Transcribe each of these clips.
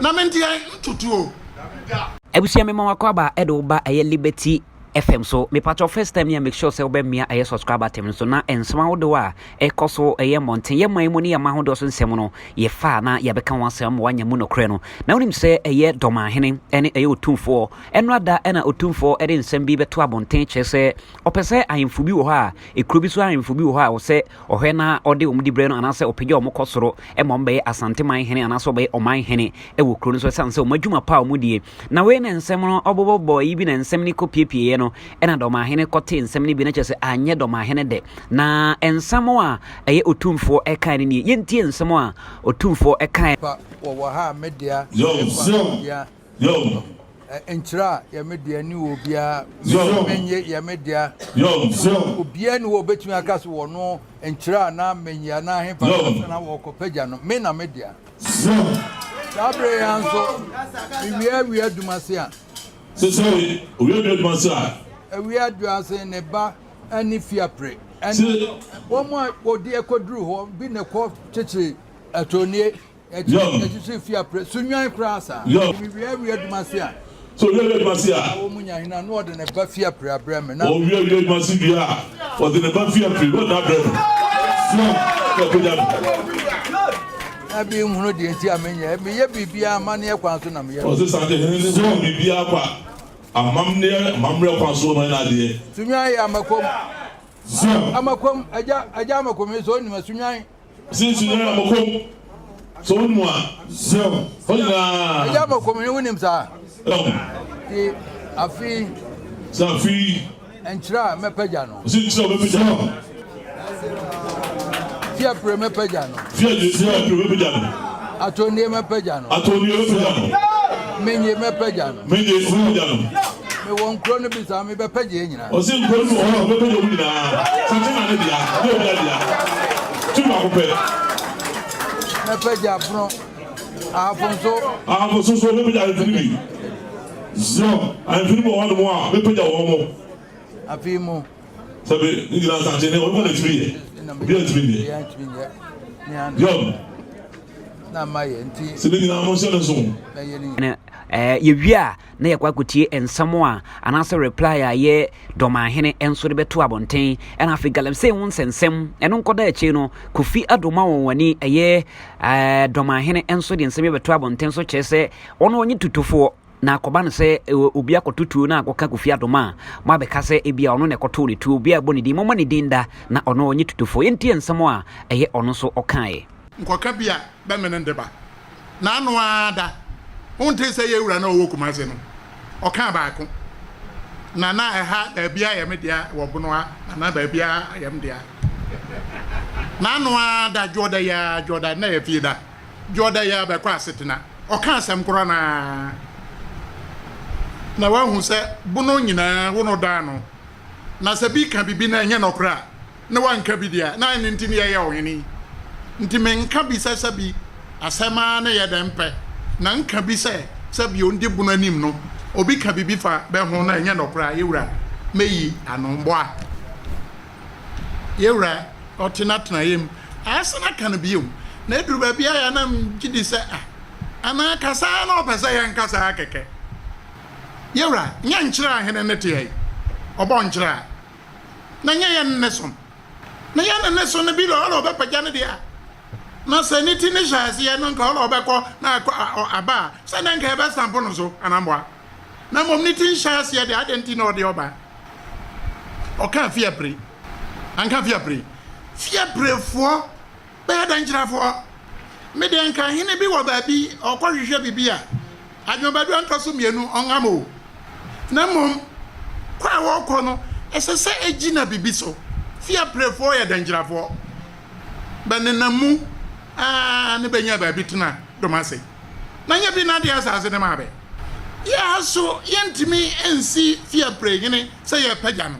Na me deɛ ntoto o. Abusua mema wakɔ aba de wo ba ɛyɛ Liberty FM so. Mepakyɛw first time ni a, make sure sɛ wobɛmia ɛyɛ subscribe button no so na nsɛm ahodoɔ a ɛkɔ so ɛyɛ mmɔnten yɛ man mu ne yɛ man ahodoɔ so nsɛm no yɛfa a na yɛbɛka ho asɛm ma wanya mu nokorɛ no. Na wonim sɛ ɛyɛ Dɔmahene ɛne ɛyɛ Otumfoɔ ɛno ada ɛna Otumfoɔ ɛde nsɛm bi bɛto abɔnten kyerɛ sɛ ɔpɛ sɛ ahemfo bi wɔ hɔ a ekuro bi so ahemfo bi wɔ hɔ a ɔsɛ ɔhwɛ na ɔde wɔn dibrɛ no anaasɛ ɔpagya wɔn kɔ soro ma wɔn bɛyɛ Asanteman hene anaasɛ ɔbɛyɛ ɔman hene wɔ kuro no so ɛsiane sɛ wɔn adwuma pa a wɔn die. Na wei na nsɛm no ɔbobɔbɔ yi bi na nsɛm no kɔpiepieɛ no ɛna dɔmahene kɔte nsɛm no bi na kyerɛ sɛ anyɛ dɔmahene dɛ. Na nsɛm a ɛyɛ Otumfoɔ ɛkae no nie. Yɛntie nsɛm a Otumfoɔ ɛkae. Pa wɔwɔ ha a me dea, Yom. me fa me dea. Yom. Nkyerɛ a yɛ me dea ni wɔ obiara. Yom. Menye yɛ me dea. Yom. Obiara ni hɔ a obetumi aka sɛ wɔno nkyerɛ anaa menye anaa hefa Yom. na wɔkɔpagya no. Me na me dea. Saa bere yi ara nso, mewie awia adwuma ase a. Sɛ sɛ owie awia adwuma ase a. Awia adwuma ase ne ba ne fiapre ne Sɛ. wɔn a wɔde akɔduru hɔ bi na ɛkɔ kyekyere atɔnnie. Yom. Yɛkyekyere fie apere so nwan koraa saa. Yom. Mewie awia adwuma ase a. Sɛ owie awia adwuma ase a. Na wɔn mu nya hene a, na ɔde ne ba fie apere abrɛ me, na. Owie awia adwuma ase wie a, ɔde ne ba fie apere na ɔde no abrɛ no. Yom. Na ɔpagya no. Na bi nhunu deɛ nti a menyɛ. Meyɛ biribiara amanneɛ kwan so na meyɛ no. Ɔse Santehene ne sɛ biribiara kwa amamneɛ amammerɛ kwan so na ɔyɛ n'adeɛ. Sunwan yɛ amakom. Amakom, agya, agya amakom yi sɛ onim a, sunwan. Sinsin yɛn amokom sɛ wonim a hɔ nyinaa. Ɛyɛ amokom he wonim saa. Nti afei. Sɛ afei. Nkyerɛ a mɛpagya no. Ɔsi nkyerɛ a ɔbɛpagya no. Fiapre mɛpagya no. Fiapre mɛpagya no. Atonnie mɛpagya no. Atonnie mɛpagya no. Menye mɛpagya no. Menye mɛpagya no. Mewɔ nkuro no bi saa mebɛpagya yɛ nyinaa. Ɔse nkuro no bi wɔ hɔ a ɔbɛpagya wɔn nyinaa. Sante na ne dea, nyɛ obia dea. Tumi baako pɛ. Mɛpagya Pono, Ahafo nso. Ahafo nso so ɔbɛpagya ahemfo no bi. Zion, ahemfo no bi wɔ hɔnom a ɔbɛpagya wɔn mo. Afei mu. Sɛbe ne nyinaa Sante ne ɔno na ɛtumi yɛ. Obiara ntumi nyɛ. Zion. Sɛ ne nyinaa mo nhyɛ no nso. Yɛwie a na yɛkɔ akɔtie nsɛm a anaasɛ reply a yɛ dɔmahene nso de bɛto abɔnten, ɛna afei galamsey ho nsɛnsɛm ɛno nkɔda akyire no Kofi Adoma wɔn wani ɛyɛ dɔmahene nso de nsɛm bɛto abɔnten so kyerɛ sɛ ɔno ɔnye tutofoɔ na akɔba no sɛ obi akɔto tuo na akɔka Kofi Adoma a mo abɛka sɛ ebi a ɔno na ɛkɔtoo ne tuo, obi a ɛbɔ ne din mɔmɔ ne din da na ɔno ɔnye tutofoɔ. Yɛntie nsɛm a ɛyɛ ɔno nso ɔkaeɛ. Nkɔka bi a bɛmene de ba. N'ano ara da. Wontee sɛ yɛn wura no a ɔwɔ Kumasi no, ɔkaa baako, na na ɛha baabiara yɛ me dea wɔ Bono ha, na na baabiara yɛ me dea. N'ano ara da, Dwoɔda yi ara, Dwoɔda, na ɛyɛ Fieda, Dwoɔda yi ara bɛkɔ asetena. Ɔka asɛm korɔ no ara. Na wahu sɛ Bono nyinaa, wo na ɔdɔ ano. Na sɛ bi ka bibi na ɛnyɛ nɔkorɛ a, na wanka bi deɛ a, na ɛno nti ne yɛyɛ ɔhene yi. Nti menka bi sɛ sɛbi asɛm ara ne yɛ dɛn pɛ, na nka bi sɛ sɛbi ondi bono anim no, obi ka biribi fa bɛ ho na ɛnyɛ nɔkorɛ a, yɛwura mɛyi ano mboa. Yɛwura ɔte n'atenaeɛ mu, asan aka no bio. Na ɛduru baabi a yɛ a na megye di sɛ ah, anaa kasa ara na ɔpɛ sɛ yɛnka saa kɛkɛ. Yɛwura, nyɛ nkyerɛ a hene ne teɛ yi, ɔbɔ nkyerɛ a. Na nyɛ yɛn nne so. Na yɛn nne so no bi la ɔla ɔbɛpagya ne deɛ a, na sɛ ne ti ne hyɛ aseɛ no nka ɔla ɔbɛkɔ na akɔ aba a, sɛ nɛ nka yɛbɛstampo no so anaa mmoa. Na mmom ne ti nhyɛ aseɛ deɛ, adɛn nti na ɔde ɔba? Ɔkaa fiapre. Anka fiapre. Fiaprefoɔ Bɛyɛ dɛnkyerɛfoɔ. Me deɛ nka hene bi wɔ baabi ɔkɔ hwehwɛ biribi a, adwemabadua ntɔ so mmienu ɔngam o. Na mmom kɔ a wɔkɔ no ɛsɛ sɛ ɛgyina biribi so. Fiaprefoɔ yɛ dɛnkyerɛfoɔ. Bɛnenam mu aa ne bɛnya baabi tena dom ase. Na nyɛ bi na adeɛ asase no maa bɛ. Yɛ so yɛntumi nsi Fiapre hene sɛ yɛpagya no.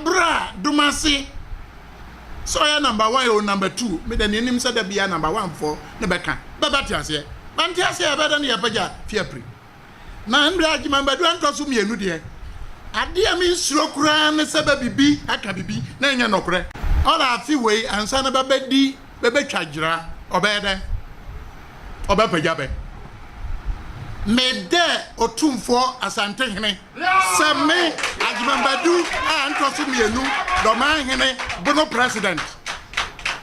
Bere a Domase sɛ ɔyɛ number one o number two, me de nea nim sɛ da biara number one foɔ no bɛka, bɛba te aseɛ. Bɛnte aseɛ a ɛbɛyɛ dɛn na yɛapagya Fiapre? Na mmerɛ Agyeman Badu antɔ so mmienu deɛ, adeɛ a mensuro koraa ne sɛ bɛbibi aka bibi na ɛnyɛ nɔkorɛ. Ɔla afe wei ansa na bɛbɛdi bɛbɛtwa gyira, ɔbɛyɛ dɛn? Ɔbɛpagya bɛ. Medɛ Otumfoɔ Asantehene sɛ me Agyeman Badu a ntɔ so mienu Dɔmanhene Bono President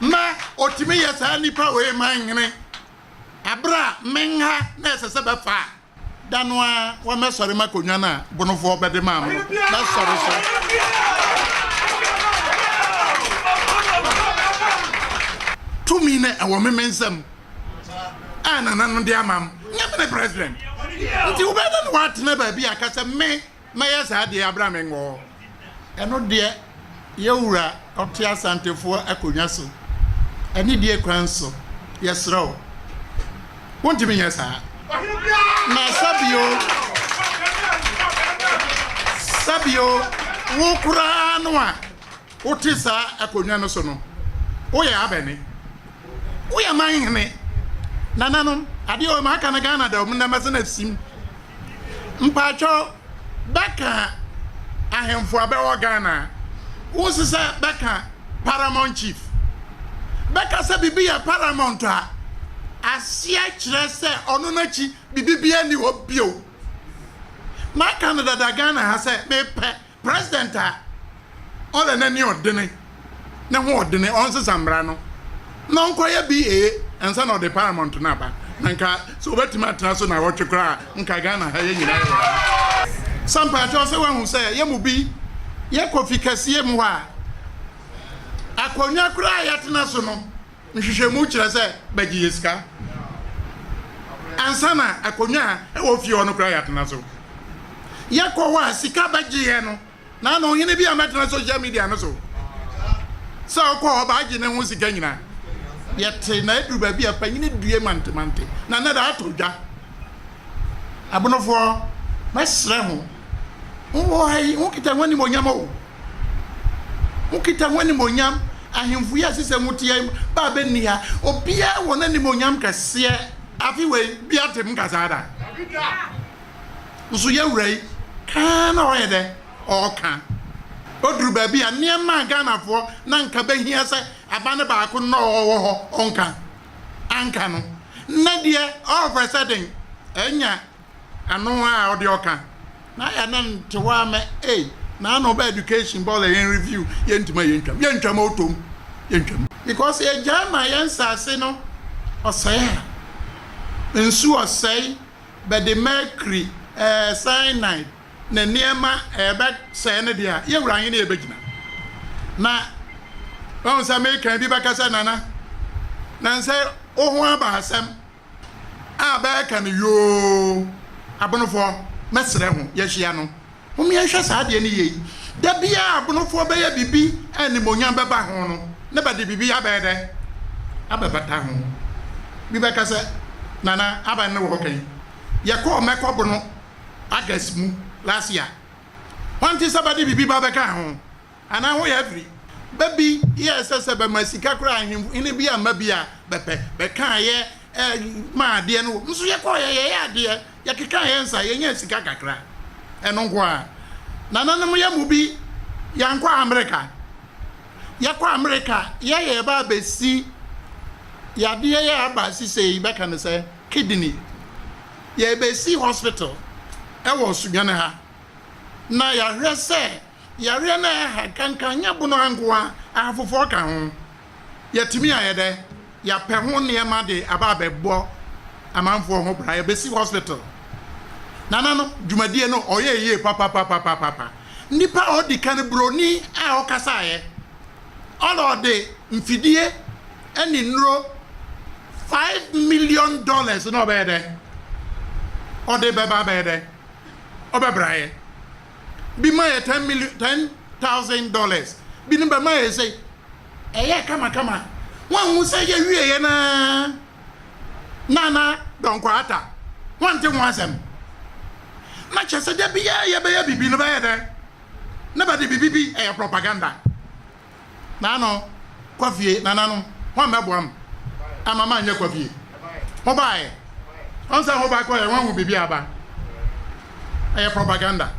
ma otumi yɛ saa nipa wei manhene abere a menha na ɛsɛ sɛ bɛfa a da no ara wɔmmɛsɔre m'akonnwa no a Bonofoɔ bɛde maa me no, mɛsɔre so. Tumi no ɛwɔ me me nsam a nananom de ama m, nyɛ me ne president. Nti wobɛyɛ dɛ na woatena baabi aka sɛ me mɛyɛ saa adeɛ aberɛ a menwɔ hɔ. Ɛno deɛ yɛ wura ɔte Asantefoɔ akonnwa so anidie kwan so yɛsrɛ wo wontumi nyɛ saa. Na sɛbio sɛbio wo koraa no a wote saa akonnwa no so no woyɛ abɛne woyɛ manhene nananom adeɛ wɔ maka no Ghana da ɔmo nnɛ mɛsɛ na sim Mpakyɛw bɛka ahemfo a bɛwɔ Ghana a, wo se sɛ bɛka paramount chief. Bɛka sɛ biribi yɛ paramount a, aseɛ kyerɛ sɛ ɔno n'akyi biribi biara nni hɔ bio. Maka no dada Ghana ha sɛ mepɛ President a ɔlɛ n'ani ɔdene ne ho ɔdene ɔnsesa mmara no na ɔnkɔyɛ BA ansa na ɔde paramount no aba na nka sɛ ɔbɛtumi atena so nawɔtwe koraa a nka Ghana ha yɛ nyinaa yɛ ha. Sɛ mpakyɛw sɛ wahu sɛ yɛ mu bi yɛ kɔ fi kɛseɛ mu hɔ a akonnwa koraa a yɛatena so no Nhwehwɛmu kyerɛ sɛ bɛgye yɛ sika ansa na akonnwa a ɛwɔ fie hɔ no koraa yɛatena so. Yɛkɔ hɔ a sika bɛgye yɛ no na ano ɔhene bi a mɛtena social media no so sɛ ɔkɔ hɔ baagye ne ho sika nyinaa. Yɛte na aduru baabi a panyini due mantemante na nnɛ da atɔ dwa. Abonofoɔ mɛsrɛ ho, mowɔ ha yi ho kita ho animuonyam o. Mokita ho animuonyam, ahemfo yi a ɛsɛ sɛ mote ha yi ba a bɛnni ha. Obiara wɔ n'animuonyam kɛseɛ. Afe wei, bi ate m kasaa da. Nso yɛ wura yi, kaa na ɔyɛ dɛ, ɔɔka. Oduru baabi a, nneɛma a Ghanafoɔ na nka bɛhia sɛ aba no baako no na ɔwɔ hɔ, ɔnka. Anka no. Nnɛ deɛ, ɔɔfrɛ sɛ den, anya ano a ɔde ɔka. Na yɛ na nte hɔ amɛ ei na ano ba education bɔɔla yɛn review yɛn ntoma yɛn ntwam yɛn ntwam otom yɛn ntwam. Because yɛ gyae ma yɛn nsaase no ɔsɛe a nsu ɔsɛe bɛde mercury ɛɛ cyanide ne nneɛma ɛɛbɛ sɛe no deɛ a yɛ wura he ne yɛ bɛ gyina na wahu sɛ meka bi bɛka sɛ nana nansɛ wo ho aba asɛm a bɛɛka no yoo Abonofoɔ mɛsrɛ ho yɛhyia no hom yɛnhwɛ saa adeɛ no yei da biaa Abonofoɔ bɛyɛ bibi a animonyam bɛba ho no ne bɛde bibi abɛyɛ dɛ abɛbata ho bi bɛka sɛ Nana aban ne wɔ kɛn yɛkɔɔ mɛkɔ bono August mu last year wante sɛ bɛde bibi ba bɛkaa ho Anaa ho yɛ afiri. Bɛ bi yɛɛ sɛ sɛ bɛma sika koraa a ahemfo hene bi amma bi a bɛpɛ. Bɛkaa yɛ maa adeɛ no wɔ nso yɛkɔɔ yɛ yɛyɛ adeɛ yɛkekaa yɛ nsa yɛnyaa sika kakra. Ɛno nko ara. Nananom yɛ mo bi yɛankɔ Amerika. Yɛkɔ Amerika yɛ yɛɛba abɛsi yadeɛ yɛ aba sisei bɛka no sɛ kidney. Yɛɛbɛsi hospital ɛwɔ Sunyani ha na yɛahwɛ sɛ Yareɛ no a ɛha kankan nyɛ bono ara nko ara, ahafofoɔ ka ho. Yɛatumi ayɛ dɛ? Yɛapɛ ho nneɛma de aba abɛbɔ amanfoɔ ho bra. Yɛbɛsi hospital. Nana no, dwumadie no, ɔyɛɛ yie papapapapapa. Nipa a ɔdi kan, buroni a ɔkasaeɛ, ɔna ɔde mfidie ne nnuro $5 million na ɔbɛyɛ dɛ? Ɔde bɛba abɛyɛ dɛ? Ɔbɛbraeɛ. Bi ma yɛ ten million $10,000 binom bɛma yɛ sɛ ɛyɛ kamakama. Wɔanhu sɛ yɛwieɛ no ara na na Donkor Atta wɔnte ho asɛm. Na kyerɛ sɛ da biara yɛbɛyɛ biribi no bɛyɛ dɛ na bɛde biribi bi ɛyɛ propaganda. Naano Kwafie nananom hwan bɛboa m ama manyɛ Kwafie? Ho baeɛ? Ɔn sɛ ho ba kɔɛ wanhu biribi aba. Ɛyɛ propaganda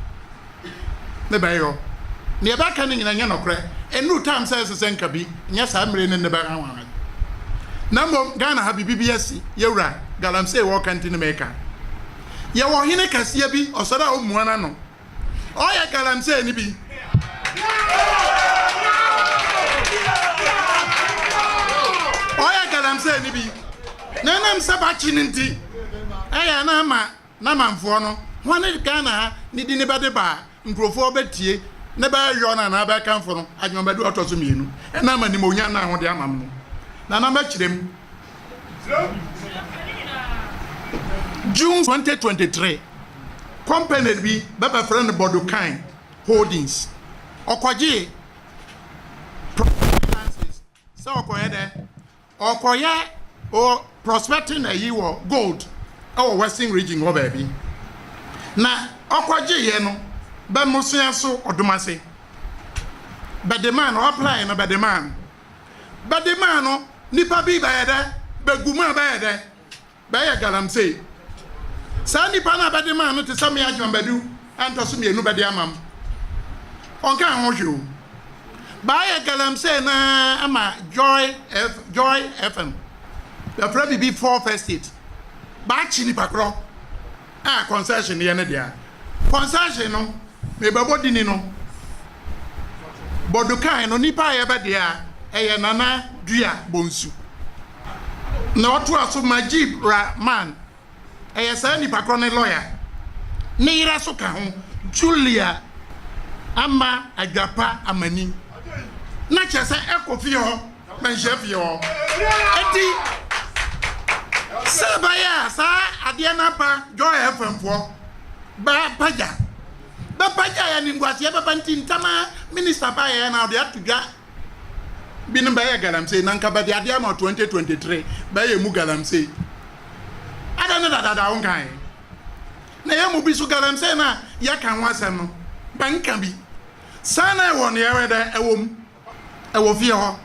ne bɛyɔ. Neɛ bɛka no nyina nyɛ nɔkorɛ. Ɛnuru time sɛ ɛsɛ sɛ nka bi nyɛ saa mmire no ne bɛha hwan. Na mmom Ghana ha biribi bi asi yɛwura galamsey wɔka nti ne meka. Yɛwɔ ɔhene kɛseɛ bi, ɔsɔre a ɔmmua n'ano. Ɔyɛ galamsey no bi. Ɔyɛ galamsey no bi. Na ɛnam sɛ bakye no nti, ɛyɛ na ama n'amanfoɔ no, hwane Ghana ha ne di ne bɛde ba a, nkurofoɔ bɛtie ne bɛyɔ no anaa bɛkamfo no, Agyeman-Badu a ɔtɔ so mmienu, ɛnam animuonyam ne ahode ama me no. Nana mɛkyerɛ mu. June 2023, Company bi bɛbɛfrɛ no Bodokan Holdings, ɔkɔgyee prospecting license sɛ ɔkɔyɛ dɛ, ɔkɔyɛ o prospecting ayi wɔ gold wɔ Western Region hɔ baabi. Na ɔkɔgyeeɛ no bɛmosea so ɔdomase bɛde maa no, ɔapply no bɛde maa no. Bɛde maa no, nnipa bi bɛyɛ dɛ? Bɛgu mu a bɛyɛ dɛ? Bɛyɛ galamsey. Saa nnipa no a bɛde maa no te sɛ me Agyeman Badu a ntɔ so mmienu bɛde ama m. Ɔnkaa ho hwee o. Bɛayɛ galamsey no ara ama Joy F Joy FM. Bɛfrɛ biribi Fourth Estate. Bɛakye nnipa korɔ. a concession no yɛ ne dea. Concession no, mebɛbɔ dini no, Bɔdokae no, nipa a yɛbɛ dea ɛyɛ Nana Dua Bonsu. Na ɔtoa so Majib Rahman, ɛyɛ saa nipa korɔ ne lawyer. Ne yera so ka ho, Julia Ama Adwapa Amani. Na kyerɛ sɛ ɛkɔ fie hɔ. Manhyia fie hɔ. Enti sɛ ɛbɛyɛ a saa adeɛ no aba Joy FM foɔ bɛpagya bɛpagya yɛ animguaseɛ bɛba nti ntɛm ara minister baeɛ na ɔde ato dwa binom bɛyɛ galamsey na nka bɛde adeɛ ama 2023 bɛyɛ mu galamsey adɛn ne dadada wo nkaeɛ na yɛ mu bi so galamsey no a yɛka ho asɛm no bɛnka bi saa na ɛwɔ neɛ ɛwɛ dɛ ɛwɔ mu wɔ fie hɔ.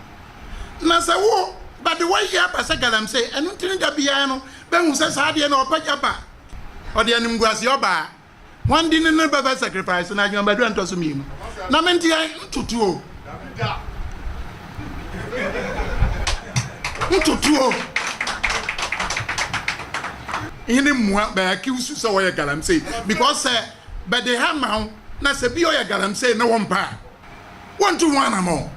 Na sɛ wo ba de w'ayi aba sɛ galamsey, ɛno nti no da biara no bɛhu sɛ saa adeɛ no ɔpagya ba, ɔde animguaseɛ ɔba a, hwan de ne no bɛbɛ sacrifice no adwuma bɛdu ɛntɔ so mmienu. Na mente yɛn ntotoɔ ntotoɔ hene mmua bɛ accuse sɛ wɔyɛ galamsey because sɛ bɛde ha ma wo na sɛ bi ɔyɛ galamsey ne wo mpa a Wontu ho anammɔn.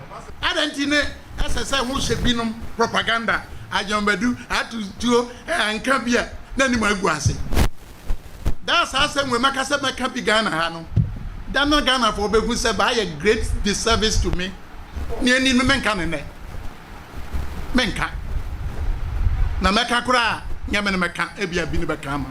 Adɛn nti ne ɛsɛ sɛ wohyɛ binom propaganda, agyɔnbadu, ato tuo, anka bi a n'anim agu ase? Da a saa asɛm wei mɛka sɛ mɛka bi Ghana ha no, da no Ghanafoɔ bɛhu sɛ baayɛ great disservice to me. Nea ɛni no menka no nnɛ. Menka. Na mɛka koraa a, nyɛ me na mɛka, ebia bi ne bɛka ama.